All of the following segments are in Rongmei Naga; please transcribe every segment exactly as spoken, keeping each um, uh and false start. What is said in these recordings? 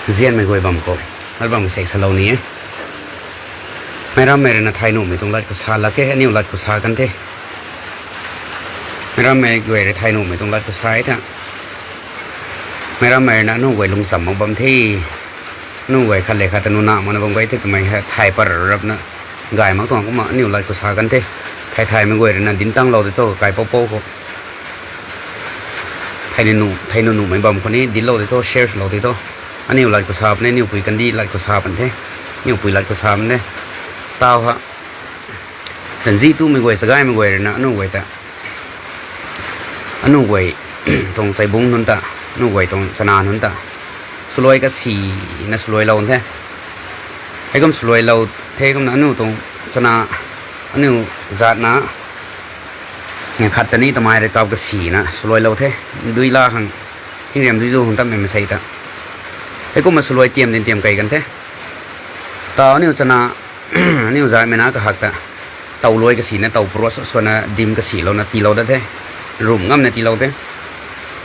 Zianmei guay bam khou, lat bam sek salou ni e. Meic rammei rui na thay nuhmei tuang lat khou sa lak e, aniu lat khou sa kan the. Meic rammei guay rui thay nuhmei tuang lat khou sa e tha. Meic rammei rui na aniu guay lungcham mak bam the. Aniu guay khat le khat ta nuna mak na bam guay the twmei hei thay par rapna gay mak tuang kumna aniu lat khou sa kan the. Thay thaymei guay rui na dinc tanglou tei thu, kai pou pou khou. Thay nuh, thay nuh nuhmei bam khou ni dinclou tei thu, share swlou tei thu. Aniu lat khou sa puni, aniu pui kandih lat khou sa puni the. Aniu pui lat khou sa puni the. Tau ha. Zanzi tumei guay, chagaymei guay rui na aniu guay ta, aniu guay tuang chaibung nunc ta, aniu guay tuang chana nunc ta swluai kasi na swluailou the. Heikum swluailou the kumna aniu tuang chana, aniu zaatna khat ta ni tamei rui kau kasi na swluailou the. Dui la khang, thingrem dui zu khang tatmei maansei ta. Heikumna swluai tiam din tiam kei kan the. Tau aniu chana, aniu zaatmei na kahak ta, tow luai kasi na, tow pruat sw sw na, dim kasilouna tiilou dat the. Rumh ngamna tiilou the.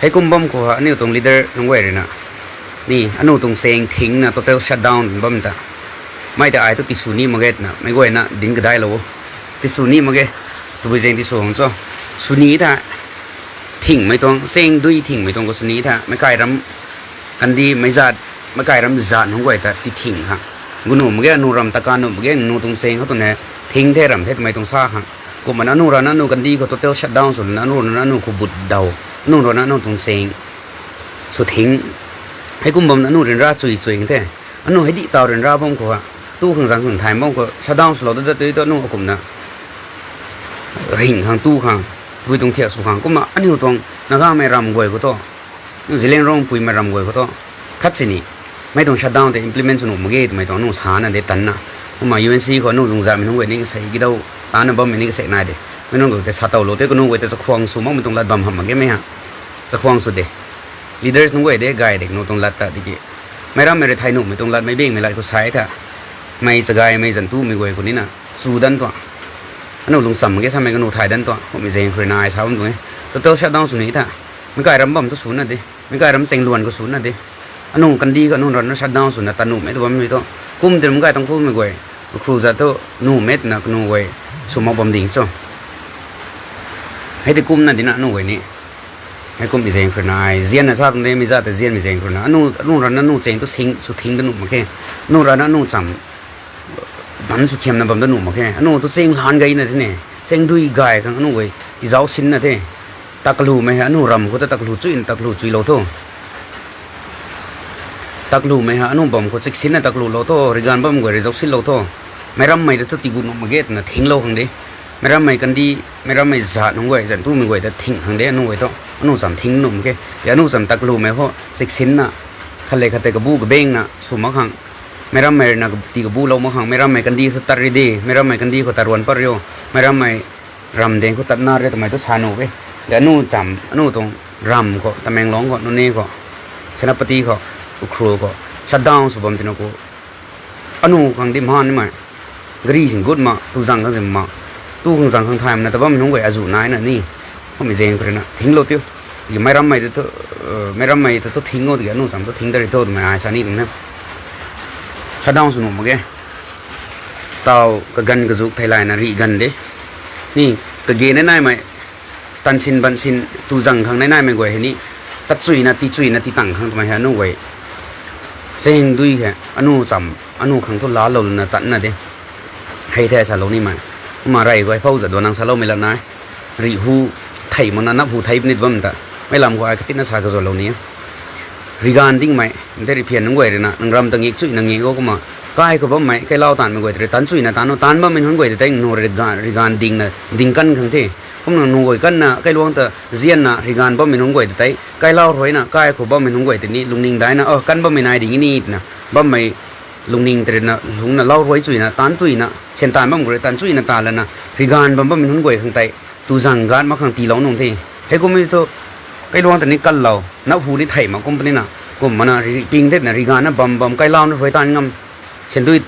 Heikum bam khou ha aniu tuang leader nunc guay rui na, ni, aniu tuang chaeng thingna total shutdown bam ta, mei ta ai thu tisw ni mak ge twna meic guay na dinc kadailou o. Tisw ni mak ge, tabui zaeng tisw hang cho. Sw ni tha, thingmei tuang, chaeng dui thingmei tuang khou sw ni tha, meic kai ram kandih, meic zaat, meic kai ram zaat nunc guay ta tithing khang, gu nuh mak ge, aniu ram ta kan nuh mak ge, aniu tuang chaeng khou twna thing the ram the twmei tuang sa khang. Kumna aniu rana aniu kandih khou total shutdown sw lana, aniu rana aniu khou but daw, aniu rana aniu tuang chaeng sw thing. Heikum bamna aniu ryanra chui chui the. Aniu hei dih taw ryanra bam khou ha, tu khang zang khang thay bam khou shutdown swlou dat dat tei thu aniu kumna ring khang tu khang, tabui tuang thiak sw khang. Kumna aniu tuang Nagamei ram guay khou thu, aniu Zeliangrong puimei ram guay khou thu, khat sini, mei tuang shutdown tei implement sw nuh mak ge twmei tuang aniu sana de tanna. Kumna U N C khou aniu zungzatmei nunc guay ni kasei kidau, tana bammei ni kasei nai de. Mei nunc guay tei sa towlou tei, kaniw guay ta chakhwang sw makmei tuang lat bam hamh mak ge mei ha. Chakhwang sw de. Leaders nunc guay de gay de kaniw tuang lat ta tiki, meic rammei rui thay nuhmei tuang lat, meic bingmei lat khou sa e tha. Mei chagaymei zantumei guay khou nina sw dan tuang, aniu lungcham mak ge samei kaniw thay dan tuang, kummei zaeng khou rui na ai sa bam tuang e. Total shutdown sw ni tha. Meic kai ram bam thu swna de. Meic kai ram chaeng luan khou swna de. Aniu kandih khou aniu rana shutdown swna ta nuhmei tu bammei thu, kum tei meic kai tuang kumhmei guay, khru zat thu nuhmei twna kaniw guay sw mak bam ding cho. Hei tei kumna dina aniu guay ni, heikum zaeng khou rui na ai zianna sa tuang de, mei zaat ta zianmei zaeng khou rui na aniu, aniu rana aniu chaeng tu sing sw thing da nuh mak khe. Aniu rana aniu cham ban sw khiamna bam da nuh mak khe. Aniu tu chaeng lan gayna the ne, chaeng dui gay khang aniu guay tizauc sinna the. Taklumei hei aniu ram khou ta taklu chuina taklu chuilou tho. Taklumei hei aniu bam khou chiksinna taklulou tho, riganv bam guay rui zauc sinlou tho. Meic rammei ta thu tigu nuh mak ge twna thinglou khang de. Meic rammei kandih, meic rammei zaat nunc guay, zantumei guay ta thing khang de aniu guay thu. Aniu cham thing nuh mak khe. Aniu cham taklumei khou chiksinna, khat le khat tei kabu kabengna sw mak khang, meic rammei rui na ti kabulou mak khang, meic rammei kandih thu tat ri de, meic rammei kandih khou taruan pat rio, meic rammei ram deng khou tatna re twmei tu sa nuh e. De aniu cham, aniu tuang ram khou, Tamenglong khou, Noney khou, Senapati khou, Ukhrul khou shutdown sw bam tina khou, aniu khang di man nimei, gari sing gut ma, tu zang khang zim ma, tu khang zang khang thay mana ta bammei nunc guay azuh naina ni, kummei zaeng khou rui na thinglou tiu. Tiki meic rammei ta thu, meic rammei ta thu thing o, tiki aniu cham thu thing ta ri tho twmei ai sa ni tuang e. Shutdown sw nuh mak ge. Tau kaganv kazuk theilayna rih ganv de. Ni, kage nai naimei, tansin bansin tu zang khang nai naimei guay hei ni, tat chuina, ti chuina, ti tang khang twmei hei aniu guay chaeng dui hei aniu cham, aniu khang thu laalou lana tatna de. Hei the salou nimei. Kumna rey guay phou zat duan nang saloumei lat nai. Rih hu thei makna nap hu thei puni bam ta, meic lam khou ai katina sa kazalou ni. Riganv dingmei, nte rih phian nunc guay rui na, nang ram ta ngik chuina ngik o kumna, kai khou bammei, kailau taanmei guay ta rui, taanc chuina taanc o, taanc bammei nunc guay ta tei, nu riganv, riganv dingna, ding kan khang the. Kumna nu guay kanna, kailuang ta zianna, riganv bammei nunc guay ta tei, kailau ruina, kai khou bammei nunc guay ta ni, lungning daina, o, kan bammei nai ding ni, twna, bammei lungning ta rui na, lungna lau ruai chuina, taanc tuina, syan taanv bam khou rui, taanc chuina taanc lana, riganv bam bammei nunc guay khang tei, tu zang gat mak khang tiilou nung the. Heikum e thu, kailuang ta ni kanlou, nap hu ni thei mak kum puni na, kum mana ri, ping thetna riganvna bam bam, kailau na ruai taanv ngam, syan dui,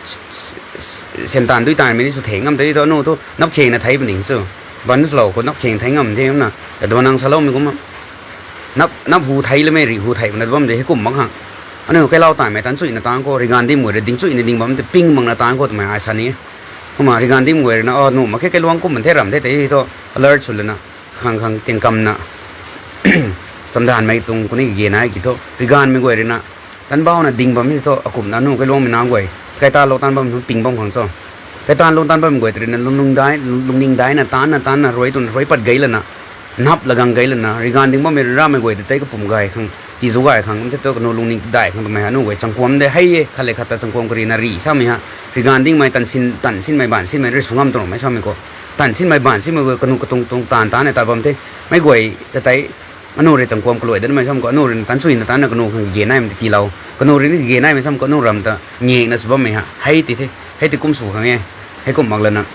syan taanv dui taanvmei ni sw thei ngam tei thu, nu thu, nap khengna thei puni chu. Ban swlou khou nap kheng thei ngam the, na, ta duan nang saloumei kumna. Nap, nap hu thei lamei rih hu thei puna bam de, heikum mak khang. Aniu kailau taimei tan chuyna tan khou, Rigandim guay rui ding chuyna ding bam tei ping makna tan khou twmei ai sa ni e. Kumna Rigandim guay rui na, o, nuh mak khe, kailuang kum man the ram the tei thu alert sw lana, khang khang tingkamna, chamdanmei tuang kuni ge nai ki thu, Riganmei guay rui na, tanbauna ding bam e thu, akumna aniu kailuangmei na guay, kaitanlou tan bam thu ping bam khang cho. Kaitanlou tan bam guay tei rui na, lungning dai, lungning daina, tanna, tanna, rui twna, rui pat gei lana, nap lagang gei lana, Rigan ding bammei ramei guay tei tei kapum gay khang, tizu gay khang, kum the thu kanu lungning dai khang twmei aniu guay changkuam de hei e, khat le khat ta changkuam karina ri samei ha, Rigan dingmei tansin, tansinmei bansinmei rui sw ngam tuang mei samei khou. Tansinmei bansinmei guay kanu katuang tuang taanv taanv e ta bam the. Mei guay ta tei, aniu rui changkuam kaluai danmei sam khou, aniu rui na tan chuyna tanna kanu khang ge naimei ta tiilou. Kanu rui ni ge naimei sam khou, aniu ram ta ngekna sw bammei ha. Hei ti the, hei ti kum sw khang e. Hei kum mak lana,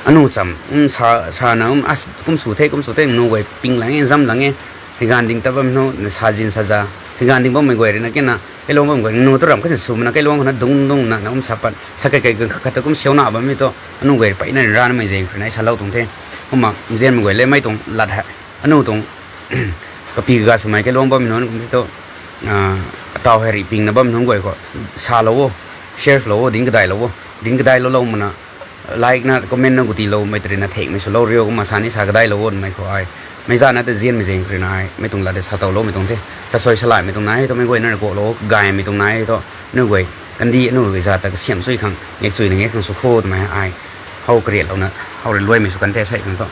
aniu cham, um, sa, sana, um, as, kum sw the, kum sw the, nu guay ping lang e, zam lang e. Rigan ding ta bam nu, na sa zin sa za. Rigan ding bammei guay rui na kena, kailuang bam guay, nu tu ram khat sw mana, kailuang khou na dung dung na, na um sa pat, sa kai kai khat ta kum siau na bammei tu, aniu guay peyna ranmei zeng khou na, salou tuang the. Kumna, nzianmei guay le mei tuang lat hei. Aniu tuang, kapi kaga swmei kailuang bammei nunc kum the tu, atau hei rih pingna bam nunc guay khou, salou o, share lou o, dinc kadailou o, dinc kadailou lou mana, like na, comment na, gutiloumei tei rui na thekmei swlou riu, kumna sa ni sa kadailou o, mei khou ai. Mei zana ta nzianmei zeng khou rui na ai, mei tuang lat de sa towloumei tuang the. Sa sui salaimei tuang nai, tu mei guay na rui kuaklou, gaymei tuang nai, tu, aniu guay, kandih, aniu guay za ta kasiam chui khang, ngek chui na ngek khang sw kho, twmei ai. How kariatlouna, how rui luaimei sw kan the sei khang tu.